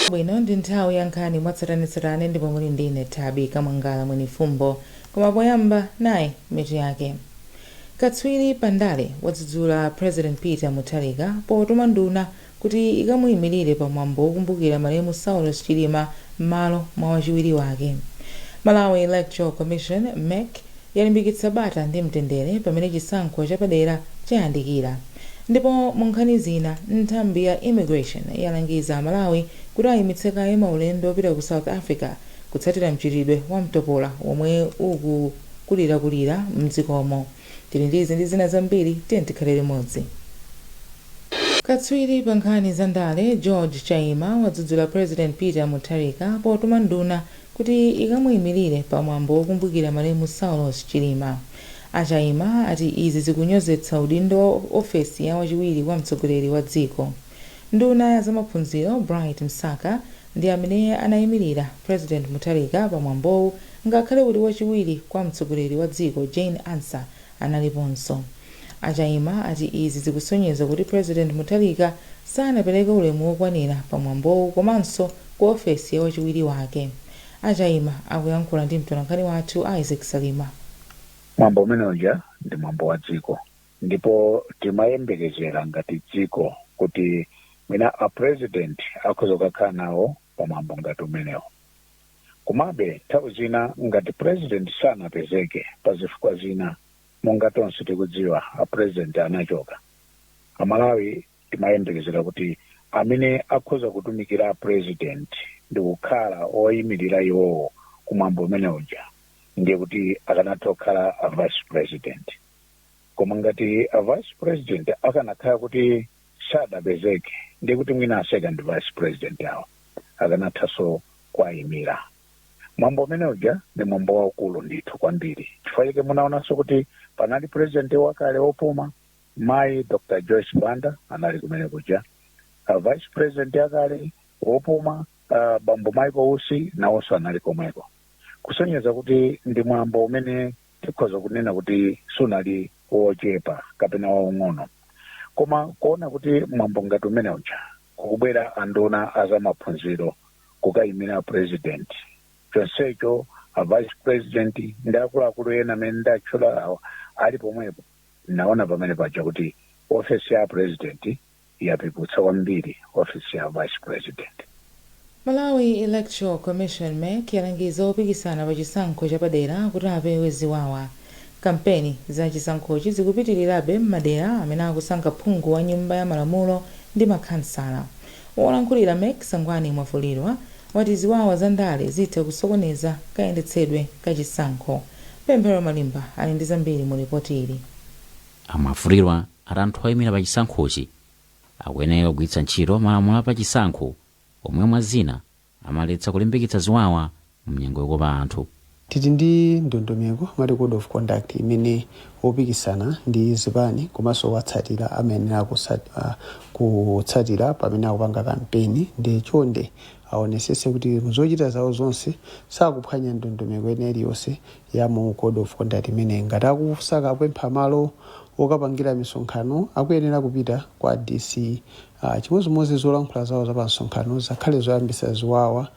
Bwino, ndi nthawi ya nkhani mwatsatanetsatane ndipo muli ndine Tabi Kamwangala Mwenifumbo. Koma poyamba, nayi mitu yake. Katswiri pandale wadzudzula President Peter Mutharika potuma nduna kuti ikamuyimirire pamwambo wokumbukira malemu Saulos Chilima m'malo mwa wachiwiri wake. Malawi Electoral Commission, MEC, yalimbikitsa bata ndi mtendere pamene chisankho chapadera chayandikira. Ndipo mu nkhani zina, nthambi ya Immigration yalangiza Amalawi kuti ayimitse kaye maulendo opita ku South Africa kutsatira mchitidwe wa mtopola womwe ukukulirakulira mdzikomo. Tili ndi izi ndi zina zambiri, tiye tikhale limodzi. Katswiri pa nkhani za ndale George Chaima wadzudzula President Peter Mutharika potuma nduna kuti ikamuyimirire pamwambo wokumbukira malemu Saulos Chilima. A Chaima ati izi zikunyozetsa udindo wa ofesi ya wachiwiri kwa mtsogoleri wa dziko. Nduna ya zamaphunziro Bright Msaka ndi amene anayimirira President Mutharika pamwambowu, ngakhale kuti wachiwiri kwa mtsogoleri wa dziko Jane Ansah analiponso. A Chaima ati izi zikusonyeza kuti President Mutharika sanapereke ulemu wokwanira pamwambowu komanso ku ofesi ya wachiwiri wake. A Chaima akuyankhula ndi mtolankhani wathu Isaac Salima. Mwambo umene uja ndi mwambo wa dziko, ndipo timayembekezera ngati dziko kuti mwina a President akhoza kukakhala nawo pamwambo ngati umenewo. Komabe nthawi zina ngati President sanapezeke pa zifukwa zina, monga tonse tikudziwa a President anachoka, Amalawi timayembekezera kuti amene akhoza kutumikira a President ndi kukhala oyimirira iwowo kumwambo umene uja ndiye kuti akanatha kukhala a Vice President. Koma ngati a Vice President akanakhala kuti sadapezeke, ndiye kuti mwina a Second Vice President awo akanathanso kuwayimira. Mwambo umene uja ndi mwambo waukulu ndithu kwambiri, chifukwa chake munaonanso kuti panali President wakale wopuma, Mayi Dr Joyce Banda anali kumene kuja, a Vice President akale wopuma, Bambo Michael Usi, nawonso anali komweko, kusonyeza kuti ndi mwambo umene tikhoza kunena kuti sunali wochepa kapena waung'ono. Koma kuona kuti mwambo ngati umene uja kukubwera anduna azamaphunziro kukayimira President, chonsecho a Vice President ndi akuluakulu ena amene ndatchula awa ali pomwepo, naona pamene paja kuti ofesi ya President yapeputsa kwambiri ofesi ya Vice President. Malawi Electoral Commission, MEC, yalangiza opikisana pa chisankho chapadera kuti apewe ziwawa. Kampeni za chisankhochi zikupitirirabe m'madera amene akusankha phungu wa Nyumba ya Malamulo ndi makhansala. Wolankhulira MEC Sangwani Mwafulirwa wati ziwawa za ndale zitha kusokoneza kayendetsedwe ka chisankho. Pemphero Malimba ali ndi zambiri mu ripoti ili. A Mwafulirwa ati anthu oyimira pa chisankhochi akuyenera kugwiritsa ntchito malamulo a pachisankho omwe mwa zina amaletsa kulimbikitsa ziwawa mnyengo yokopa anthu. Tili ndi ndondomeko, amati code of conduct, imene opikisana ndi zipani komanso owatsatira amayenera kutsatira pamene akupanga kampeni. Ndi chonde aonesese kuti muzochita zawo zonse sakuphwanya ndondomeko ina iliyonse ya mu code of conduct imene ngati akusaka kupempha malo okapangira misonkhano akuyenera kupita kwa DC. Chimodzimodzi zolankhula zawo za pamsonkhano zakhale zoyambisa ziwawa,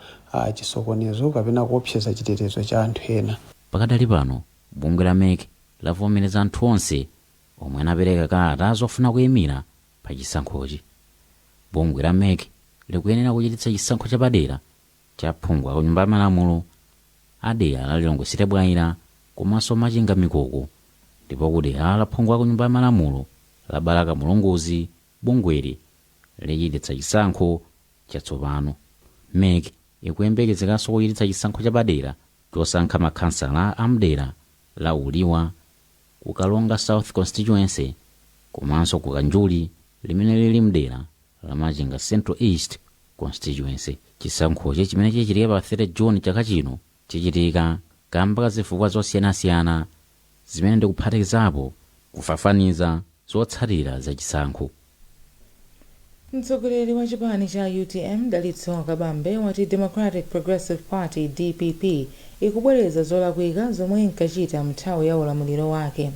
chisokonezo kapena kuopseza chitetezo cha anthu ena. Pakadali pano bungwe la MEC lavomereza anthu onse omwe anapereka kalata zofuna kuyimira pa chisankhochi. Bungwe la MEC likuyenera kuchititsa chisankho chapadera cha phungu a Nyumba ya Malamulo a dera la Lilongwe City Bwaila komanso Machinga Mikoko, ndipo ku dera la phungu a ku Nyumba ya Malamulo la Balaka Mulunguzi bungweli lichititsa chisankho chatsopano. MEC ikuyembekezekanso kuchititsa chisankho chapadera chosankha makhansala a mdera la Uliwa ku Karonga South Constituency komanso ku Kanjuli limene lili mdera la Machinga Central East Constituency. Chisankhochi, chimene chichitika pa 30 June chaka chino, chichitika kamba ka zifukwa zosiyanasiyana zimene ndikuphatikizapo kufafaniza zotsatira za chisankho. Mtsogoleri wa chipani cha UTM Dalitso Kabambe wati Democratic Progressive Party, DPP, ikubwereza zolakwika zomwe inkachita mnthawi ya ulamuliro wake.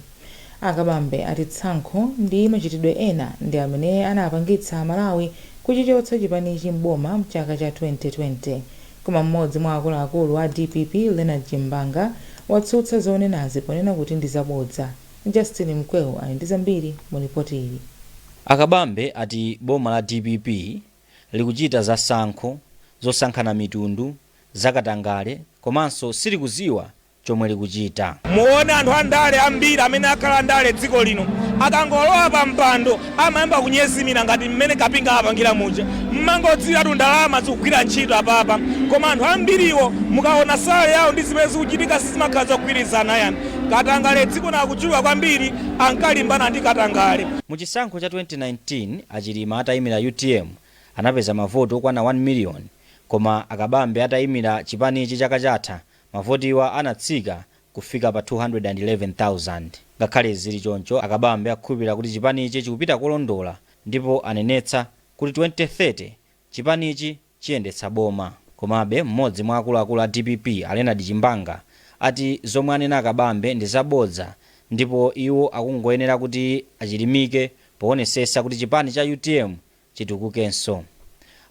A Kabambe ati tsankho ndi machitidwe ena ndi amene anapangitsa Amalawi Kuchichotsa chipanichi m'boma mchaka cha 2020. Koma mmodzi mwa akuluakulu a DPP, Leonard Chimbanga, watsutsa zonenazi ponena kuti ndi zabodza. Justin Mkweu ali ndi zambiri mu ripoti ili. Akabambe ati boma la DPP likuchita zasankho zosankhana mitundu, zakatangale, komanso silikuziwa chomwe likuchita. Muone anthu andale ambiri amene akhala andale dziko lino, akangolowa pa mpando amayamba kunyezimira ngati mmene kapinga apangira muja. Mmangodziwiratu ndalama zikugwira ntchito apapa, koma anthu ambiriwo mukaona salary yawo ndi zimene zikuchitika sizimakhala zogwirizana. Yani katangale dziko nakuchuluka kwambiri, ankalimbana ndi katangale. Mu chisankho cha 2019, Achilima atayimira UTM anapeza mavoti okwana 1 million, koma Akabambe atayimira chipanichi chaka chatha, mavotiwa anatsika kufika pa 211,000. Ngakhale zili choncho, Akabambe akukhulupirira kuti chipanichi chikupita kolondola ndipo anenetsa kuti 2030 chipanichi chiyendetsa boma. Komabe mmodzi mwa akuluakulu a DPP, a Leonard Chimbanga, ati zomwe anena Akabambe ndi zabodza ndipo iwo akungoyenera kuti achilimike poonetsetsa kuti chipani cha UTM chitukukenso.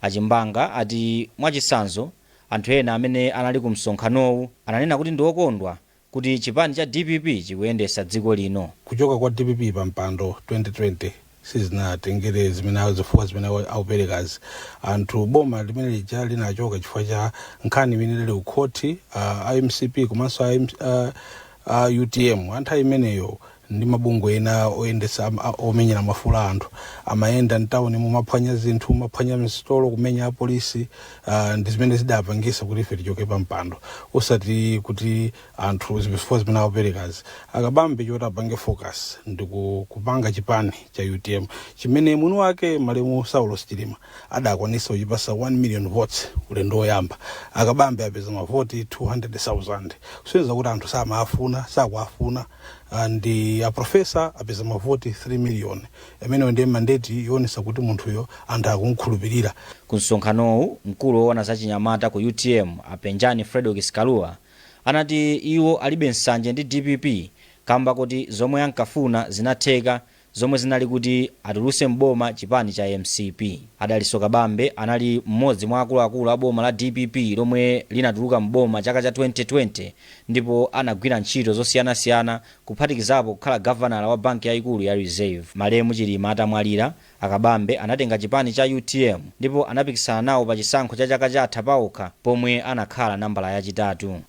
Achimbanga ati mwachitsanzo, anthu ena amene anali ku msonkhanowu ananena kuti ndi okondwa kuti chipani cha DPP chikuyendetsa dziko lino. Kuchoka kwa DPP pa mpando 2020 sizinatengere zimene zifukwa zimene akuperekazi anthu. Boma limene lija linachoka chifukwa cha nkhani imene lili kukhoti, IMCP komanso UTM. Anthu imeneyo ndi mabungwe ena oyendetsa omenyera maufulu a anthu amayenda mtawuni mumaphwanya zinthu, mumaphwanya msitolo, kumenya apolisi, ndi zimene zidapangisa kuti ife tichoke pa mpando, osati kuti anthu zifukwa zimene akuperekazi. Akabambe choti apange focus ndi kupanga chipani cha UTM chimene mwini wake malemu Saulos Chilima adakwanisa kuchipasa 1 million votes ulendo woyamba. Akabambe apeza mavoti 200,000, kusonyeza kuti anthu samafuna, sakuafuna. Ndi aprofesa apeza mavoti 3 million. Ameneyo ndiye mandate yoonesa kuti munthuyo anthu akumkhulupirira. Ku msonkhanowu, mkulu woona za chinyamata ku UTM, Apenjani Frederick Kalua, anati iwo alibe nsanje ndi DPP kamba kuti zomwe ankafuna zinatheka, zomwe zinali kuti atuluse mboma chipani cha MCP. Adaliso Kabambe anali mmodzi mwa akuluakulu a boma la DPP lomwe linatuluka mboma chaka cha 2020 ndipo anagwira ntchito zosiyanasiyana, kuphatikizapo kukhala gavanala wa banki yayikulu ya Reserve. Malemu Chilima atamwalira, Akabambe anatenga chipani cha UTM ndipo anapikisana nawo pa chisankho cha chaka chatha pawokha, pomwe anakhala nambala yachitatu.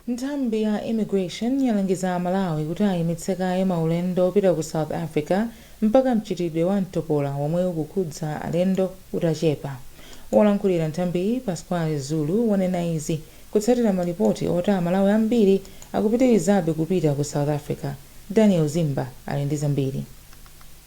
Nthambi ya immigration yalangiza Amalawi kuti ayimitse kaye maulendo opita ku South Africa mpaka mchitidwe wa mtopola womwe ukukhudza alendo utachepa. Wolankhulira nthambiyi, Pasquale Zulu, wanena izi kutsatira malipoti oti Amalawi ambiri akupitirizabe kupita ku South Africa. Daniel Zimba ali ndi zambiri.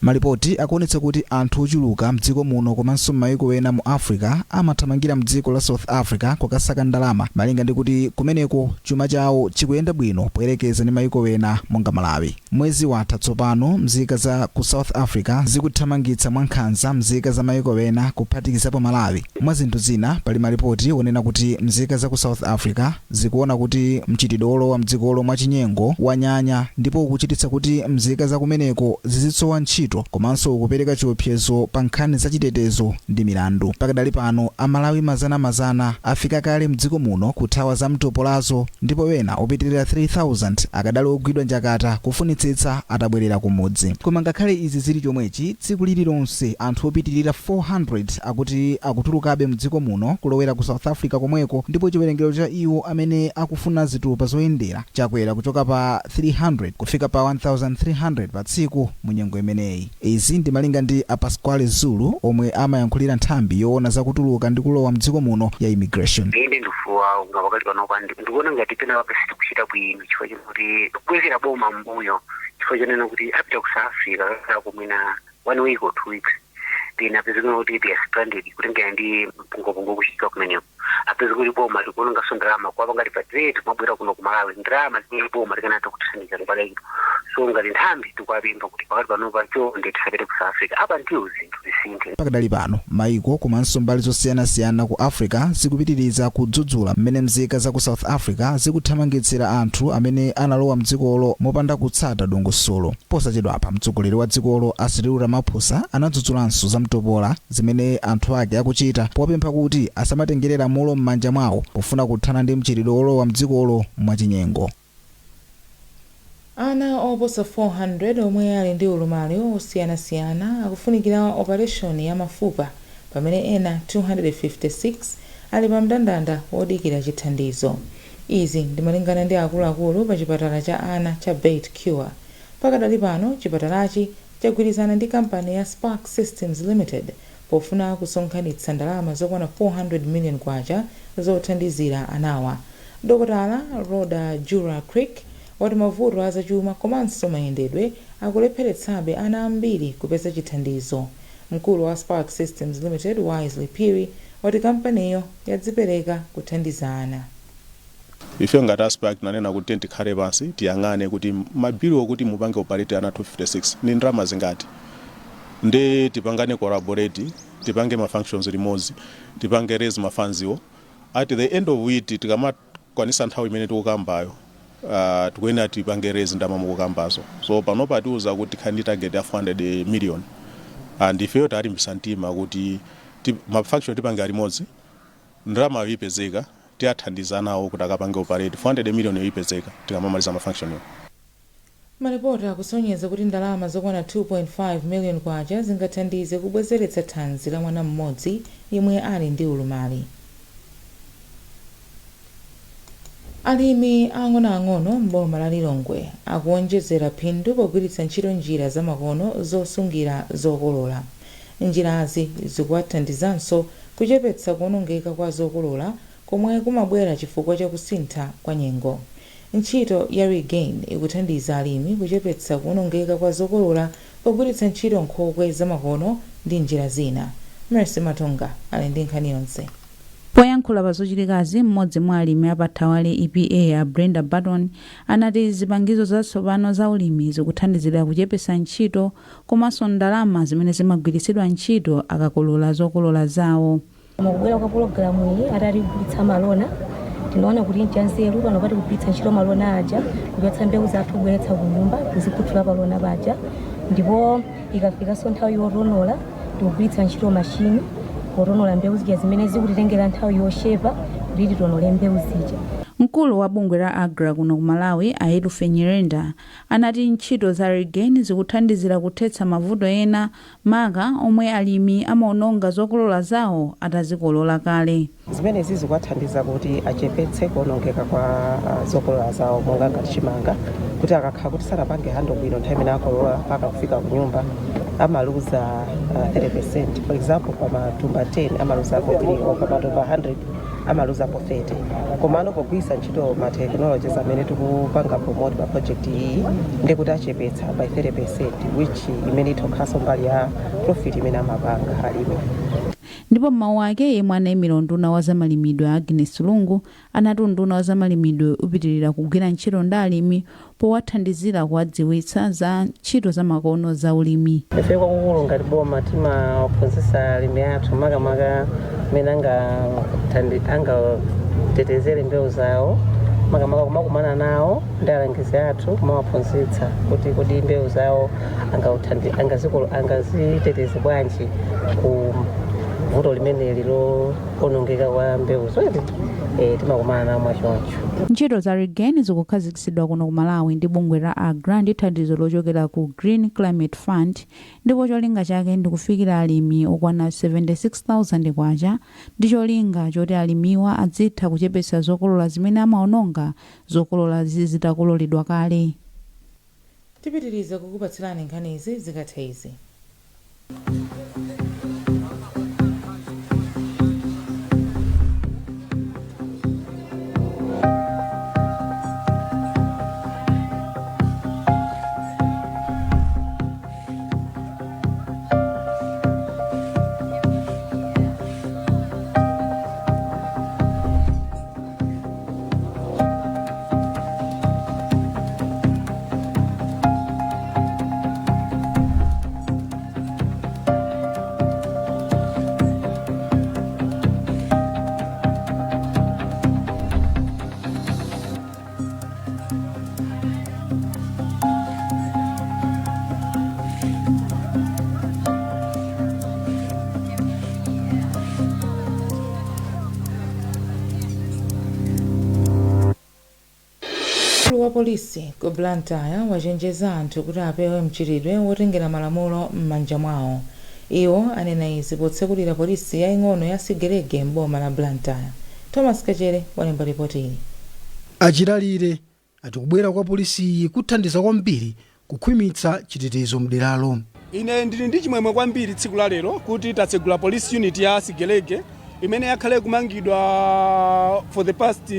Malipoti akuonetsa kuti anthu ochuluka mdziko muno komanso m'mayiko ena mu Africa amathamangira mdziko la South Africa kukasaka ndalama, malinga ndi kuti kumeneko chuma chawo chikuyenda bwino poyerekeza ndi mayiko ena monga Malawi. Mwezi watha tsopano mzika za ku South Africa zikuthamangitsa mwankhanza mzika za mayiko ena, kuphatikizapo Malawi. Mwa zinthu zina, pali malipoti onena kuti mzika za ku South Africa zikuona kuti mchitidwe wolowa mdzikolo mwachinyengo wanyanya ndipo ukuchititsa kuti mzika za kumeneko zizitsowa ntchito, komanso ukupereka chiopsezo pa nkhani zachitetezo ndi milandu. Pakadali pano Amalawi mazanamazana afika kale mdziko muno kuthawa za mtopolazo, ndipo wena opitirira 3000 akadali ogwidwa njakata kufunitsitsa atabwerera kumudzi. Koma ngakhale izi zili chomwechi, tsiku lililonse anthu opitirira 400 akuti akutulukabe mdziko muno kulowera ku South Africa komweko, ndipo chiwerengero cha iwo amene akufuna zitupa zoyendera chakwera kuchoka pa 300 kufika pa 1300 pa tsiku mu nyengo imeneyi. Izi ndi malinga ndi a Pasquale Zulu omwe amayankhulira nthambi yoona zakutuluka ndi kulowa mdziko muno ya immigration. Inde, ndifuwa koma pakali panopa ndikuona ngati pena pake sitikuchita bwino chifukwa chakuti kubwezera boma mbuyo, chifukwa chonena kuti apita ku South Africa kakhala kumwina one week or 2 weeks, then apezekana kuti they are stranded kutengera ndi mpungopungo kuchitika kumeneko. Apeza kuti boma likuononganso ndalama kuwapanga repatriate kumabwera kuno ku Malawi, ndalama zimene boma likanatha kutithandiza kupalekito. So ngati nthambi tikuwapempha kuti pakati panopa chonde tisapite ku South Africa apa ndiwo zinthu zisinthe. Pakadali pano maiko komanso mbali zosiyanasiyana ku Africa zikupitiriza kudzudzula mmene mzika za ku South Africa zikuthamangitsira anthu amene analowa mdzikolo mopanda kutsata dongosolo. Posachedwapa mtsogoleri wa dzikolo a Cyril Ramaphosa anadzudzulanso zamtopola zimene anthu ake akuchita, popempha kuti asamatengere lamulo m'manja mwawo pofuna kuthana ndi mchitidwe wolowa mdzikolo mwachinyengo. Ana oposa 400 omwe ali ndi ulumali osiyanasiyana akufunikira operation ya mafupa, pamene ena 256 ali pa mndandanda wodikira chithandizo. Izi ndimalingana ndi akuluakulu pa chipatala cha ana cha Beit Cure. Pakadali pano chipatalachi chagwirizana ndi kampani ya Spark Systems Limited pofuna kusonkhanitsa ndalama zokwana 400 million kwacha zothandizira anawa. Dokotala Roda Jura Creek wati mavuto azachuma komanso mayendedwe akulepheretsabe ana ambiri kupeza chithandizo. Mkulu wa Spark Systems Limited, Wisely Phiri, wati kampaniyo yadzipereka kuthandiza ana. Ife ngati a Spark tinanena kuti tikhale pansi, tiyang'ane kuti ma bill okuti mupange operate ana 256 ni ndalama zingati, ndi tipangane collaborate, tipange ma functions limodzi, tipange raise ma funds iwo. At the end of it, tikamakwanisa nthawi imene tikukambayo, tikuyenera tipange raise ndalama mukukambazo. So panopa atiuza kuti tikhale ndi target ya 400 million, and ifeyo talimbisa mtima kuti ma function tipange limodzi, ndalama ipezeka, tiyathandiza nawo kuti akapange operate. 400 million ipezeka tikamamaliza ma function yo. Malipoti akusonyeza kuti ndalama zokwana 2.5 million kwacha zingathandize kubwezeretsa thanzi la mwana mmodzi yemwe ali ndi ulumali. Alimi ang'onoang'ono m'boma la Lilongwe akuwonjezera phindu pogwiritsa ntchito njira zamakono zosungira zokolola. Njirazi zikuwathandizanso kuchepetsa kuwonongeka kwa zokolola komwe kumabwera chifukwa cha kusintha kwa nyengo. Ntchito ya Regain ikuthandiza alimi kuchepetsa kuwonongeka kwa zokolola pogwiritsa ntchito nkhokwe zamakono ndi njira zina. Mercy Matonga ali ndi nkhani yonse. Poyankhula pa zochitikazi, mmodzi mwa alimi apathawale EPA a Brenda Barton anati zipangizo zatsopano za ulimi zikuthandizira kuchepetsa ntchito komanso ndalama zimene zimagwiritsidwa ntchito akakolola zokolola zawo. Mukubwera kwa pologalamu iyi, atatigulitsa malona, tinaona kuti nchanzeru pano pati kugwiritsa ntchito malona aja kuchotsa mbewu zathu, kubweretsa ku nyumba, kuzikhuthula palona paja, ndipo ikafikanso nthawi yotonola tikugwiritsa ntchito mashini potonola mbewu zija, zimene zikutitengera nthawi yochepa kuti titonole mbewu zija. Mkulu wa bungwe la AGRA kuno ku Malawi a Elufe Nyirenda anati ntchito za Regain zikuthandizira kuthetsa mavuto ena, maka omwe alimi amaononga zokolola zawo atazikolola kale. Zimenezi zikuwathandiza kuti achepetse kuonongeka kwa zokolola zawo, monga ngati chimanga, kuti akakhala kuti sanapange handle bwino nthawi imene akolola mpaka kufika ku nyumba, amaluza 30%. For example, pa matumba 10 amaluzapo 3, or pa matumba 100 amaluzapo 30. Komano pogwiritsa ntchito ma technologies amene tikupanga promote pa project iyi, ndikuti achepetsa by 30%, which imene itokhaso mbali ya profit imene amapanga alimi. Ndipo mmawu ake, yemwe anayimira unduna wa zamalimidwe Agnes Lungu anati unduna wa zamalimidwe upitirira kugwira ntchito ndi alimi powathandizira kuwadziwitsa za ntchito zamakono za ulimi. Ife kwakukulu ngati boma timaphunzitsa alimi athu, makamaka mmene angatetezere mbewu zawo, makamaka kumakumana nawo ndi alangizi athu kumawaphunzitsa kuti kodi mbewu zawo angaziteteze bwanji ku vuto limeneli loonongeka kwa mbewu zoti timakumana nawo mwachoncho. Ntchito za Regain zikukhazikitsidwa kuno ku Malawi ndi bungwe la AGRA ndi thandizo lochokera ku Green Climate Fund, ndipo cholinga chake ndi kufikira alimi okwana 76,000 kwacha, ndi cholinga choti alimiwa adzitha kuchepetsa zokolola zimene amaononga zokolola zitakololedwa kale. Tipitiriza kukupatsirani nkhanizi zikatha izi. Wamkulu wa polisi ku Blantyre wachenjeza anthu kuti apewe mchitidwe wotengera malamulo m'manja mwawo. Iwo anena izi potsekulira polisi yaing'ono ya Sigelege m'boma la Blantyre. Thomas Kachere walemba ripoti ili. Achilalire ati kubwera kwa polisiyi kuthandiza kwambiri kukhwimitsa chitetezo mderalo. Ine ndili ndi chimwemwe kwambiri tsiku la lero kuti tatsegula police unit ya Sigelege imene yakhale kumangidwa for the past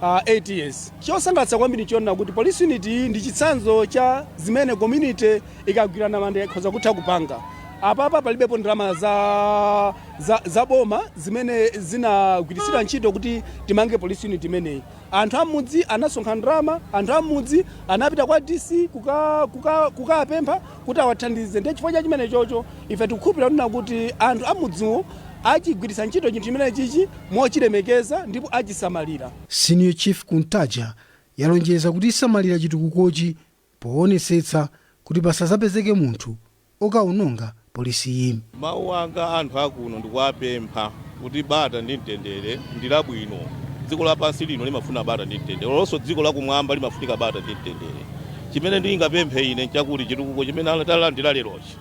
8 years. Chosangalatsa kwambiri chiona kuti police unit iyi ndi chitsanzo cha zimene community ikagwirana manja ikhoza kutha kupanga. Apapa palibepo ndalama za boma zimene zinagwiritsidwa ntchito kuti timange police unit imeneyi. Anthu amudzi anasonkha ndalama, anthu amudzi anapita kwa DC kukapempha kuti awathandize. Ndiye chifukwa cha chimene chocho ife tikukhulupirira kunena kuti anthu amudziwo achigwiritsa ntchito chinthu chimene chichi mochilemekeza ndipo achisamalira. Senior Chief Kuntaja yalonjeza kuti isamalira chitukukochi poonetsetsa kuti pasazapezeke munthu okaononga polisiyi. Mawu anga anthu akuno ndikuwapempha kuti bata ndi mtendere ndi labwino. Dziko lapansi lino limafuna bata ndi mtendere, lonso dziko lakumwamba limafunika bata ndi mtendere. Chimene ndingapemphe ine nchakuti chitukuko chimene talandira lerochi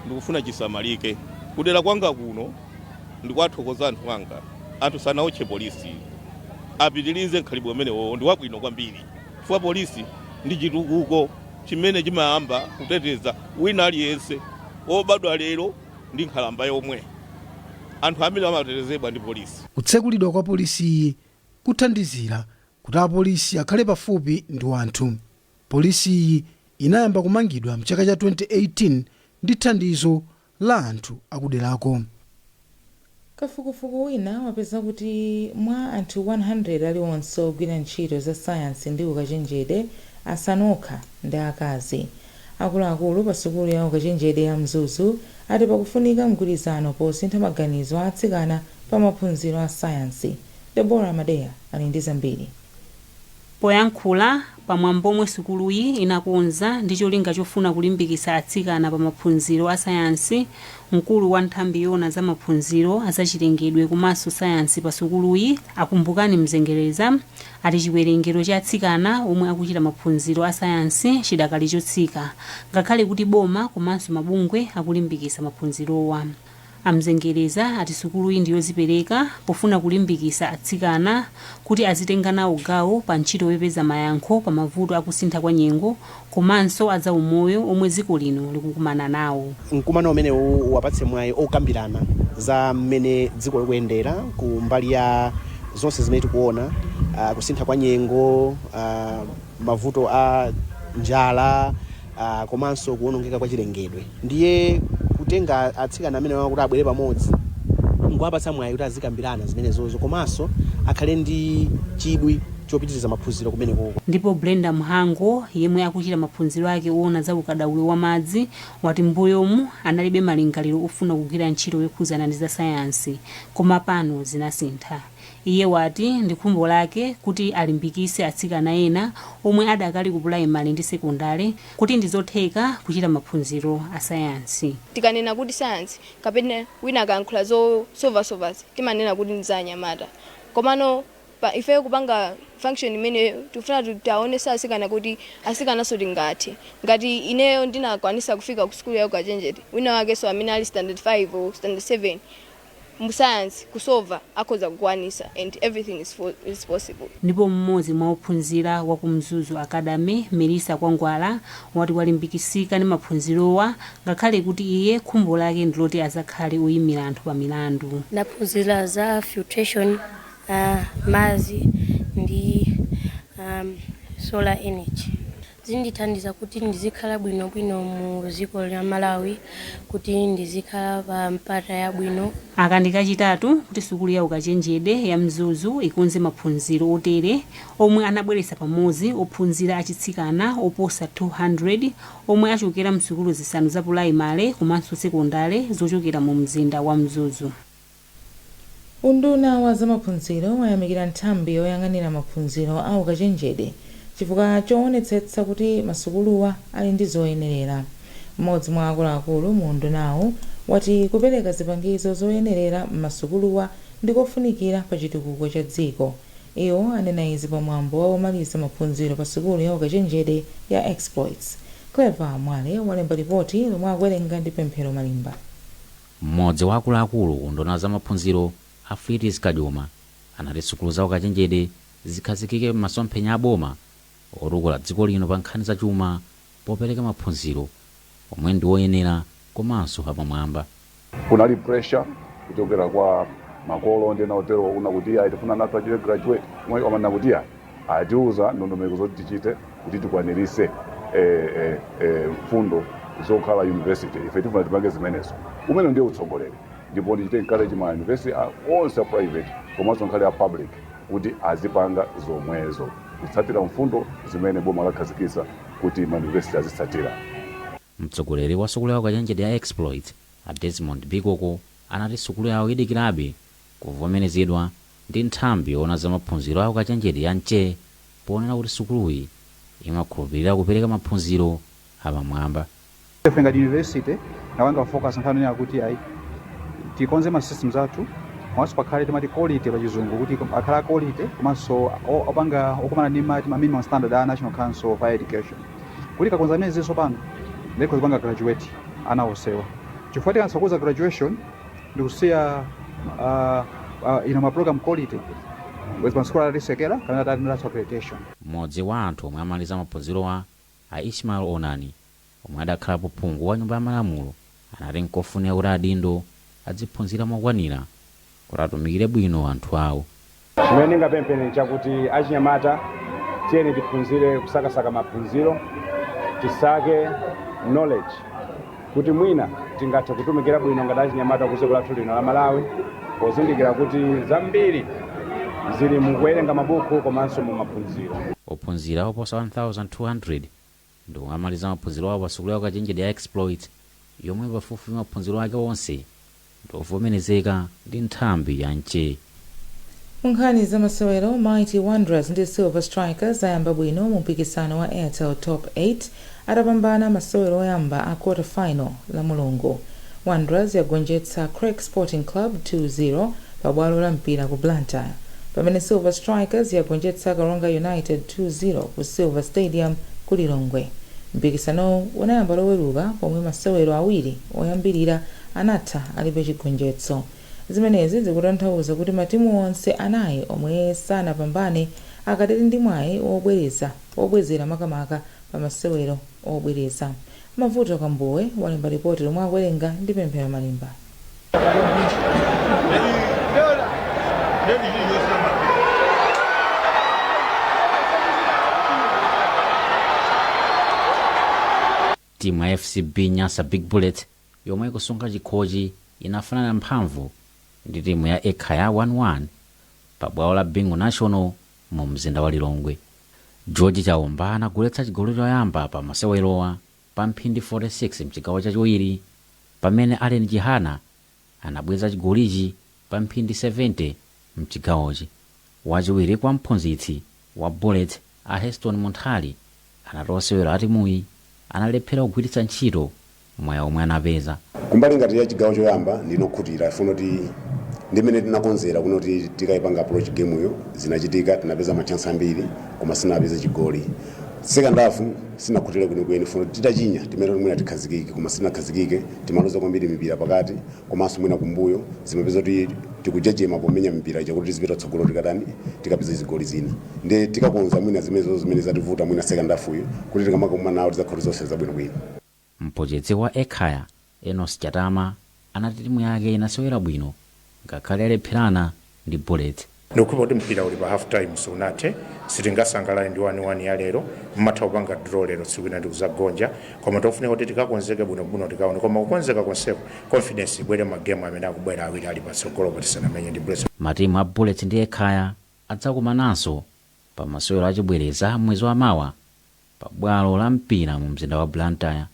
ndikufuna chisamalike. Kudera kwanga kuno ndikuwathokoza anthu anga, anthu sanaotche polisi, apitirize mkhalidwe umenewo, ndi wabwino kwambiri chifukwa polisi ndi chitukuko chimene chimayamba kuteteza wina aliyense wobadwa lero ndi nkhalamba yomwe. Anthu amene amatetezedwa ndi polisi. Kutsekulidwa kwa polisiyi kuthandizira kuti apolisi akhale pafupi ndi anthu. Polisiyi inayamba kumangidwa mchaka cha 2018 ndi thandizo la anthu akuderako. Kafukufuku wina wapeza kuti mwa anthu 100 aliwonse ogwira ntchito za sayansi ndi ukachenjede, asanu okha ndi akazi. Akuluakulu pa sukulu ya ukachenjede ya Mzuzu ati pakufunika mgwirizano posintha maganizo a atsikana pa maphunziro a sayansi. Debora Madeya ali ndi zambiri. Poyankhula pamwambo omwe sukuluyi inakonza ndi cholinga chofuna kulimbikitsa atsikana pa maphunziro a sayansi, mkulu wa nthambi yoona za maphunziro azachilengedwe komanso sayansi pa sukuluyi, Akumbukani Mzengereza, ati chiwerengero cha atsikana omwe akuchita maphunziro a sayansi chidakali chotsika ngakhale kuti boma komanso mabungwe akulimbikitsa maphunzirowa. Amzengereza ati sukuluyi ndiyozipereka pofuna kulimbikitsa atsikana kuti azitenga nawo gawo pa ntchito yopeza mayankho pa mavuto akusintha kwa nyengo komanso azaumoyo omwe dziko lino likukumana nawo. Mkumano umenewu wapatse mwayi okambirana za mmene dziko likuyendera ku mbali ya zonse zimene tikuona, kusintha kwa nyengo, mavuto a njala, komanso kuwonongeka kwa chilengedwe. Ndiye kutenga atsikana amene kuti abwere pamodzi nkuwapatsa mwayi kuti azikambirana zimenezozo komanso akhale ndi chidwi chopitiriza maphunziro kumenekoko. Ndipo Brenda Mhango, yemwe akuchita maphunziro ake oona za ukadaulo wa madzi, wati mbuyomu analibe malingaliro ofuna kugwira ntchito yokhuzana ndi za sayansi, koma pano zinasintha. Iye wati ndi khumbo lake kuti alimbikitse atsikana ena omwe adakali ku pulaimali ndi sekondale kuti ndi zotheka kuchita maphunziro a sayansi. Tikanena kuti sayansi kapena wina akayankhula zosovasovazi, timanena kuti ndi za anyamata, komano pa ifeyo kupanga function imeneyo tikufuna tiaonese asikana kuti asikananso tingathe. Ngati ineyo ndinakwanisa kufika ku sukulu ya ukachenjede, wina wakenso amene ali standard 5 or standard 7 mu science kusova akhoza kukwanisa, and everything is possible. Ndipo mmodzi mwa ophunzira wa ku Mzuzu Academy, Melissa Kwangwala, wati walimbikitsika ndi maphunzirowa ngakhale kuti iye khumbo lake ndiloti azakhale oyimira anthu pa milandu. Ndaphunzira za filtration, madzi ndi solar energy. Zindithandiza kuti ndizikhala bwinobwino mu dziko la Malawi, kuti ndizikhala pa mpata yabwino. Aka ndi kachitatu kuti sukulu ya ukachenjede ya Mzuzu ikonze maphunziro otere omwe anabweretsa pamodzi ophunzira achitsikana oposa 200 omwe achokera msukulu zisanu za pulaimale komanso sekondale zochokera mu mzinda wa Mzuzu. Unduna wa zamaphunziro wayamikira nthambi yoyang'anira maphunziro a ukachenjede chifukwa choonetsetsa kuti masukuluwa ali ndi zoyenerera. Mmodzi mwa akuluakulu mu undunawu wati kupereka zipangizo zoyenerera m'masukuluwa ndikofunikira pa chitukuko cha dziko. Iwo anena izi pamwambo wa omaliza maphunziro pa sukulu ya ukachenjede ya Exploits. Clever Mwale walemba ripoti lomwe akuwerenga ndi Pemphero Malimba. Mmodzi wa akuluakulu ku unduna za maphunziro, a Fleetwood Kajoma, anati sukulu za ukachenjede zikhazikike m'masomphenya a boma otukula dziko lino pa nkhani za chuma popereka maphunziro omwe ndi oyenera komanso apamwamba. Kunali pressure kuchokera kwa makolo ndi ena otero una kuti ayi, tifuna nathu achite graduate, omwe amanena kuti ayi, atiuza ndondomeko zoti tichite kuti tikwanirise mfundo zokhala university. Ife tifuna tipange zimenezo. Umene ndiye utsogoleri, ndipo ndichite encourage ma university onse a private komanso nkhale a public kuti azipanga zomwezo, kutsatira mfundo zimene boma lakhazikitsa kuti ma university azitsatira. Mtsogoleri wa sukulu ya ukachenjede ya Exploits, a Desmond Bikoko, anati sukulu yawo idikirabe kuvomerezedwa ndi nthambi yoona za maphunziro a ukachenjede ya NCHE, ponena kuti sukuluyi imakhulupirira kupereka maphunziro apamwamba. Ife ngati university napanga focus nkhani yonena kuti ayi, tikonze ma systems athu, komanso pakhale timati quality pa Chizungu, kuti akhala quality komanso opanga okumana ndi ma minimum standard a National Council of Higher Education, kuti kakonza amene zinso pano ndikho zipanga graduate ana onsewa, chifukwa tikansakuza graduation ndikusiya ino ma program quality bwezi masukulu atatisekera kapena atatindatso accreditation. Mmodzi wa anthu omwe amaliza maphunzirowa, a Ishmael Onani, omwe adakhalapo phungu wa Nyumba ya Malamulo, anati nkofunika kuti adindo adziphunzira mokwanira kuti atumikire bwino anthu awo. Chimene ndingapemphere chakuti achinyamata, tiyeni tiphunzire kusakasaka maphunziro, tisake knowledge kuti mwina tingathe kutumikira bwino ngati achinyamata ku dziko lathu lino la Malawi, pozindikira kuti zambiri zili mukuwerenga mabuku komanso mu maphunziro. Ophunzira oposa 1200 ndi omwe amaliza maphunziro awo pa sukulu ya ukachenjede ya Exploit, yomwe pafupifupi maphunziro ake onse ndi ovomerezeka ndi nthambi ya NCHE. Munkhani za masewero, Mighty Wanderers ndi Silver Strikers ayamba bwino mu mpikisano wa Airtel Top 8 atapambana masewero oyamba a quarter final la Mulungu. Wanderers yagonjetsa Creck Sporting Club 2-0 pa bwalo la Mpira ku Blantyre, pamene Silver Strikers yagonjetsa Karonga United 2-0 ku Silver Stadium ku Lilongwe. Mpikisanowu unayamba Loweruka pomwe masewero awiri oyambirira anatha alibe chigonjetso. Zimenezi zikutanthauza kuti matimu onse anayi omwe sanapambane akadali ndi mwayi wobwereza, wobwezera makamaka pa masewero obwereza. Mavuto Kambuwe walemba ripoti lomwe akuwerenga ndi Pemphero Malimba. Timu ya FCB Nyasa Big Bullets, yomwe ikusunga chikhochi, inafanana mphamvu ndi timu ya Ekhaya 1-1 pa bwalo la Bingu National mu mzinda wa Lilongwe. George Chaomba anagoletsa chigoli choyamba pa masewerowa pa mphindi 46 mchigawo chachiwiri, pamene Allen Chihana anabweza chigolichi pa mphindi 70 mchigawochi. Wachiwiri kwa mphunzitsi wa Bullets, a Heston Munthali, anati osewera a timuyi analephera kugwiritsa ntchito mwayi omwe anapeza. Kumbali ngati ya chigawo choyamba ndinokhutira, ifuna kuti ndimene tinakonzera kuno kuti tikayipanga approach game yo zinachitika, tinapeza ma chance ambiri koma sinapeze chigoli. Second half sinakhutire kwenikweni, funa kuti titachinya timene mwina tikhazikike, koma sinakhazikike, timaluza kwambiri mipira pakati komanso mwina kumbuyo, zimapeza kuti tikujejema pomenya mipira ija kuti tizipita tsogolo, tikatani, tikapeza zigoli zina. Ndi tikakonza mwina zimenezo zimene zativuta mwina second half yo, kuti tikamakumana nawo tidzakhala zonse zabwinobwino. Mphunzitsi wa Ekhaya, Enos Chatama, anati timu yake inasewera bwino ngakhale yalepherana ndi Bullets. Ndikukhulupirira kuti mpira uli pa half time, sunathe. Sitingasangalale ndi 1-1 ya lero. Mmatha kupanga draw lero, tsiku lina ndikuzagonja, koma tofunika kuti tikakonzeke bwinobwino, tikaone. Koma kukonzeka konseko, confidence ibwere magemu amene akubwera awiri ali patsogolo patisanamenye ndi Bullets. Matimu a Bullets ndi Ekhaya adzakumananso pa masewero achibwereza mwezi wa mawa pa bwalo la Mpira mu mzinda wa Blantyre.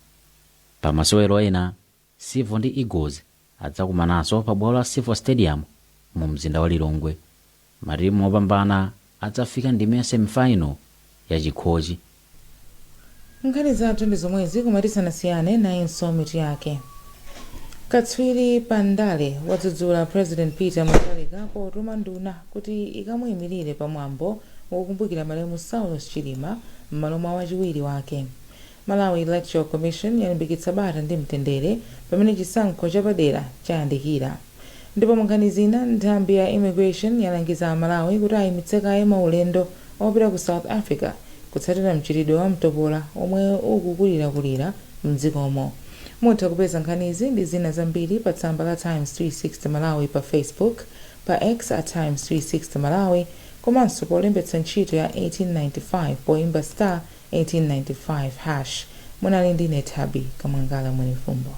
Pa masewero ena, Civo ndi Eagles adzakumananso pa bwalo la Civo Stadium mu mzinda wa Lilongwe. Matimu opambana adzafika ndime ya semifinal ya chikhochi. Nkhani zathu ndi zomwezi, koma tisanasiyane, nayinso mitu yake. Katswiri pandale wadzudzula President Peter Mutharika potuma nduna kuti ikamuyimirire pamwambo wokumbukira malemu Saulos Chilima m'malo mwa wachiwiri wake. Malawi Electoral Commission yalimbikitsa bata ndi mtendere pamene chisankho chapadera chayandikira. Ndipo munkhani zina, nthambi ya Immigration yalangiza Amalawi kuti ayimitse kaye maulendo opita ku South Africa kutsatira mchitidwe wa mtopola omwe ukukulirakulira mdzikomo. Mutha kupeza nkhanizi ndi zina zambiri pa tsamba la Times 360 Malawi pa Facebook, pa X at Times 360 Malawi, komanso polembetsa ntchito ya 1895 poimba *1895#. Munali ndine Thabi Kamwangala Mwenifumbo.